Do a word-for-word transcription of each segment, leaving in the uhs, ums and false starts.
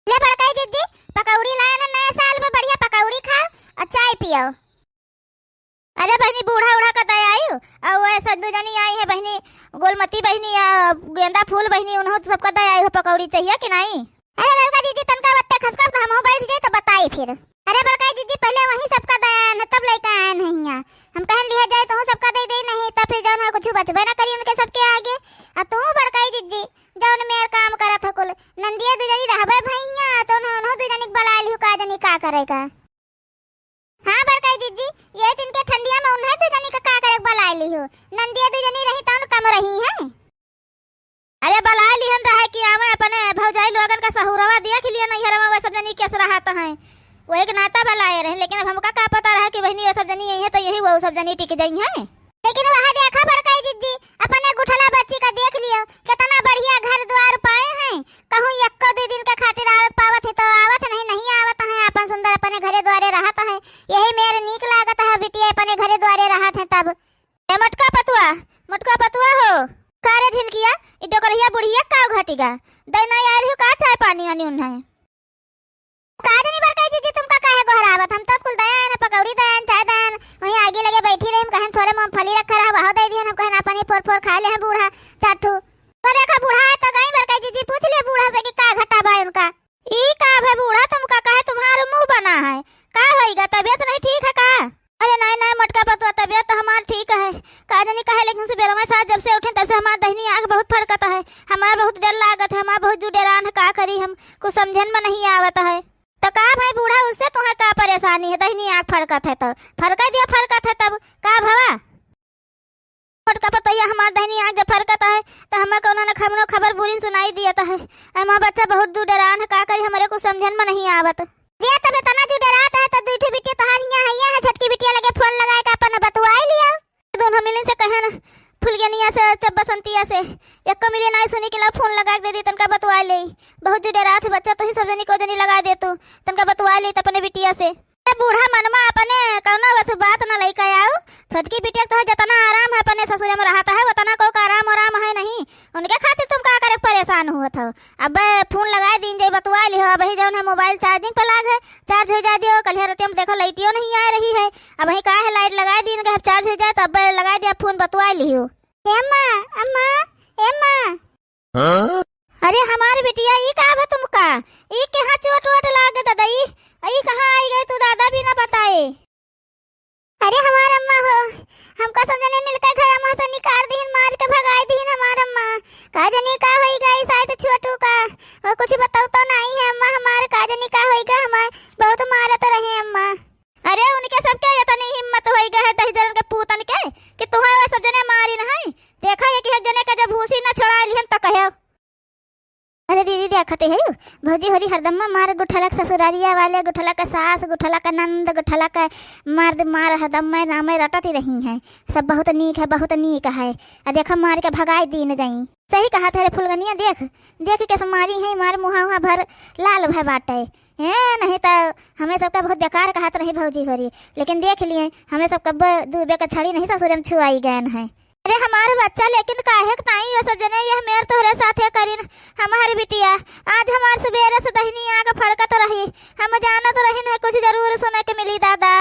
ले बड़काई जिज्जी, पकौड़ी लाए ना नया साल में, बढ़िया पकौड़ी खाओ और चाय पियो। अरे बहिनी, बूढ़ा उढ़ा का दया आई, और वह सब दू जनी आई है बहिनी, गोलमती बहिनी या गेंदा फूल बहिनी, उन्हों तो सबका दया आई हो, पकौड़ी चाहिए कि नहीं? अरे ललका जिज्जी, तनका बत्ते खसका तो हमहू बैठ जाए तो बताई फिर। अरे बड़काई जिज्जी, पहले वहीं सबका दया आए न, तब लइका आए नहीं है। हम कहन लिया जाए तो सबका दे दे, नहीं तब फिर जौन है कुछ बचबे ना करी उनके सबके आगे। आ तू बड़काई जिज्जी, जौन मेर काम करत हो कुल, नंदिया दू जनी रहबे भैया, तो उन्हों, उन्हों दू जनी के बलाए लिहू, का जनी का करेगा। हाँ बड़काई जिज्जी, ये दिन के ठंडिया में उन्हें दू जनी का का करे के बलाए लिहू, नंदिया दू जनी रही तौन कम रही हैं। अरे बलाए लिहन रहे कि आवे अपने भौजाई लोगन का सहुरवा दिया के लिए नैहर में वो सब जनी केस रहत हैं, वही के नाता बलाए रहे, लेकिन अब हमका का पता रहे कि बहिनी वो सब जनी यही है तो यही वो सब जनी टिक जाई हैं। लेकिन वहाँ देखा बड़काई जिज्जी, अपने गुठला बच्ची का देख लियो, कितना बढ़िया घर द्वार पाए हैं। कहूँ एक्को दू दिन के खातिर आवत पावत है तो आवत, नहीं, नहीं आवत है, अपन सुंदर अपने घरे द्वारे रहत है। यही मेर नीक लागत है, बिटिया अपने घरे द्वारे रहत है तब। ए मोटका पतुआ, मोटका पतुआ हो, का रे झिनकिया, ई डोकरिया बुढ़िया का घटिगा, दै नहीं आयल हो का चाय पानी वानी उन्हें? का जनी बड़काई जिज्जी, तुमका काहे गोहरावत? हम तो कुल दयान, पकौड़ी दयान, चाय दयान, वहीं आगे लगे बैठी रही। हम कहन थोड़े मूंगफली रखा रहा, वहो दे दिहन। हम कहन अपन ही फोर फोर खा ले हैं बूढ़ा चार ठू। तो देखा बूढ़ा तो गई बड़काई जिज्जी, पूछ लिया बूढ़ा से कि का घटा बा उनका। ई का भे बूढ़ा, तुमका काहे, तुम्हारा मुंह बना है, का होइगा, तबीयत नहीं ठीक है का? अरे नहीं, नहीं, मोटका पतुआ, तबीयत तो हमार ठीक है। का जानी काहे, लेकिन सुबेरवा साँझ जब से उठे, तब से हमार दहिनी आँख बहुत फड़कत है। हमार बहुत डर लागत है, हमार बहुत जू डेरान है, का करी हम, कुछ समझन में नहीं आवत है। तो का भाई बूढ़ा, उससे तुम्हें का परेशानी है? दहिनी आँख फड़कत है तो फड़का दिया, फड़कत है तब का भवा? मोटका पतोहिया, हमार दहिनी आँख जब फरकत है, त हमें कौनो न खमनो खबर बुरी सुनाई दियत है। ए माँ, बच्चा बहुत जू डेरान है, का करी, हमरे कुछ समझन में नहीं आवत। जे तब इतना जू डेरात है, त दुई ठे बिटिया तोहार हियाँ है, हियाँ है, छोटकी बिटिया लगे फोन लगाए के अपन बतुआई लिया। दोनों मिलिन से कहेन, फुलगनिया से, चब बसंतिया से, एको मिलिन आई सुनी कि ला फोन लगा के दे दी, तनका बतुआई ले। बहुत जू डेरात है बच्चा, तोही सब जनी को जनी लगा दे तू, तनका बतुआई ले त अपने बिटिया से। ए बूढ़ा मनमा अपने कौनो बस बात न लइका आऊ। छोटकी बिटिया के तोहे जतना आराम है अपने ससुरे में रहत है, उतना को का आराम आराम है नहीं। उनके खातिर तुम का करे परेशान हुवत हो? अबे फोन लगाए दीन जाई, बतुआ लिहो। अबही जौन है मोबाइल चार्जिंग पे लाग है, चार्ज हो जाए दियो। कल रतिया में देखो लाइटियो नहीं आ रही है, अबही का है लाइट लगाए दीन के, अब चार्ज हो जाए तो अबे लगाए दिया फोन, बतुआ लिहो। ए अम्मा, अम्मा, ए अम्मा। हाँ? अरे हमार बिटिया, ई का भा तुमका? ई केहाँ चोट वोट लाग दादा? ई, ई कहाँ आई गई तू दादा बिना बताए? अरे हमार अम्मा हो, हमका सब जने मिलकर घर अम्मा से निकाल दीहिन, मार के भगाई दीहिन हमार अम्मा। का जनी का होई गई, शायद छोटू का। वो कुछ बताऊ तो नहीं है अम्मा, हमार का जनी का होई गई, हमार बहुत मारत रहे अम्मा। अरे उनके सबके इतनी हिम्मत होई गए है दहिजरन के पूतन के कि तुहें वो सब जने मारी नहीं। देखा ये कि एक जने के जब भूसी न छोड़ा लिहन त कहो। अरे दीदी देखते है भौजी होरी हरदम्मा मार गुठला के ससुरारिया वाले, गुठला के सास, गुठला के नंद, गुठला के मर्द मार हरदम्मा नामे रटत ही रही हैं। सब बहुत नीक है, बहुत नीक है। आ देखा मार के भगाई दीन गई। सही कहा थे रे फुलगनिया, देख, देख के समारी है, मार मुहा उहा भर लाल भय बाटे। हैं, नहीं तो हमें सबका बहुत बेकार कहत रही भौजी होरी, लेकिन देख लिए, हमें सब कब्बो दूबे के छड़ी नहीं ससुरे में छुआई गयन है। अरे हमार बच्चा, लेकिन काहे के ताई ये सब जने यह मेर तोहरे साथे करिन? हमार बिटिया, आज हमार सुबेरे से दहिनी आँख फड़कत रही, हम जानत रहिन है कुछ जरूर सुने के मिली दादा।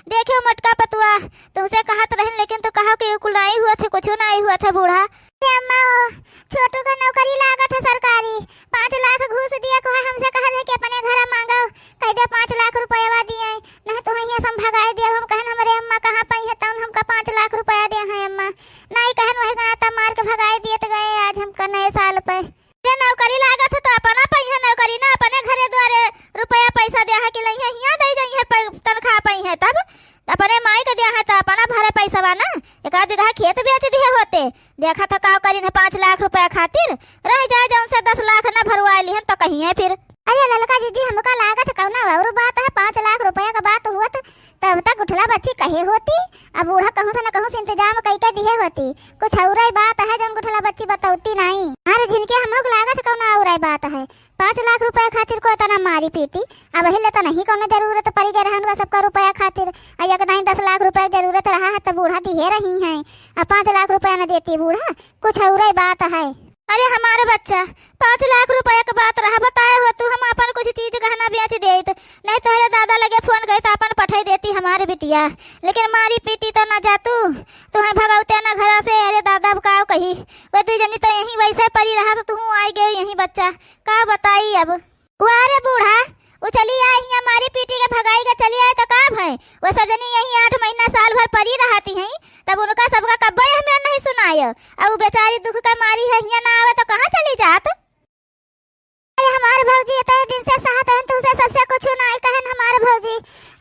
देखियो मोटका पतुआ, तुमसे कहत रहिन, लेकिन तू कहो कि कुल नाई हुआ थे, कुछ नाई हुआ थे बूढ़ा। हे अम्मा, ओ, छोटू का नौकरी लागत है सरकारी, पाँच लाख घूस दिया को है, हमसे कहत है कि अपने घर मांगो, कह दे पाँच लाख रुपया दिए, नहीं तो हियाँ से हम भगाए दिया। हम कहन हमरे अम्मा कहाँ पाई है, तौन हमका पाँच लाख रुपया दे हैं अम्मा, नहीं कहन वही गाना तब मार के भगाए दिए तो गए आज हमका नए साल पे। जे नौकरी लागत है तो अपना पइहे नौकरी ना, अपने घरे द्वारे रुपया पैसा दे है कि लइहे हियाँ दे जाइहे पै-, तनख्वाह पइहे तब अपने माई के दे है तो अपना भरे पैसा बा ना, एक आध बीघा खेत बेच दिए होते। देखा था का करिन है पाँच लाख रुपया खातिर, रह जाए जौन से दस लाख ना भरवाए लिहन तो कहिए फिर। अरे ललका जीजी, हमका लागत है कौना और बात है, पाँच लाख रुपया का बात हुआ तो तब तक गुठला बच्ची कहे होती, अब बूढ़ा कहूँ से न कहूँ से इंतजाम कई के दिए होती। कुछ और ही बात है जौन गुठला बच्ची बतौती नहीं। अरे झिनके हम लोग लागत कौन और ही बात है, पाँच लाख रुपया खातिर को इतना मारी पीटी। अब हिले तो नहीं कौनो जरूरत पड़ी गए रहन का सबका रुपया खातिर। आ एक दाई दस लाख रुपया जरूरत रहा है तो बूढ़ा दिए रही हैं, अब पाँच लाख रुपया न देती बूढ़ा, कुछ और ही बात है। अरे हमारे बच्चा, पाँच लाख रुपया के बात रहा, बताए हो तू, हम अपन कुछ लगे फोन करी तो आपन पठाई देती हमार बिटिया, लेकिन मारी पीटी तो ना जातू, तुहैं भगौते ना घरा से। अरे दादा, अब का कही, वो दुइ जनी तो यहीं वैसे परी रहा तो तुहूँ आई गए यहीं बच्चा, का बताई अब। वाह रे बूढ़ा, वो चली आए हियाँ मारी पीटी के भगाई के चली आए तो का भय? वो सब जनी यहीं आठ महीना साल भर परी रहती हैं, तब उनका सबका कब्बो हमें नहीं सुनाय। अब वो बेचारी दुख का मारी है, हियाँ ना आवे तो कहाँ चली जात? अरे हमार भौजी इतने दिन से सहत रहन, तुमसे सबसे कुछ नाई कहन हमार भौजी।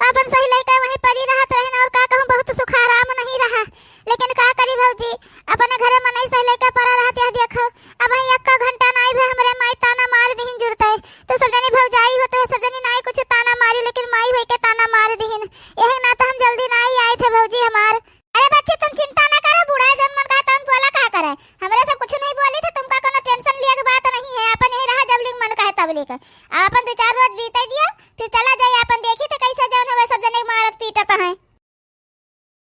अपन सही लइका वहीं परी रहत रहन और का कहूँ, बहुत सुख आराम नहीं रहा। लेकिन का करी भौजी, अपने घरे मनई सही लइका परा रहत, यह देखो, अब वहीं एक घंटा नाई भे हमरे माई ताना मार दिहिन जुड़ते। तू सब जनी भौजाई हो तो ये सब जनी नाई कुछ ताना मारी, लेकिन माई होई के ताना मार दिहिन। यही ना तो हम जल्दी नाई आए थे भौजी हमार। अरे बच्ची, तुम चिंता ना करो, बूढ़ा जब मन कहे तब बोला कहा करे। हमरे सब कुछ नहीं बोली थे, तुमका कोनो टेंशन लिया के बात नहीं है। अपन यही रहा, जब लिख मन कहे तब लिख। आ अपन दो चार रोज बीते दियो, फिर चला जाए, अपन देखी थे कैसे जौन हवे सब जने के मारत पीटत हैं।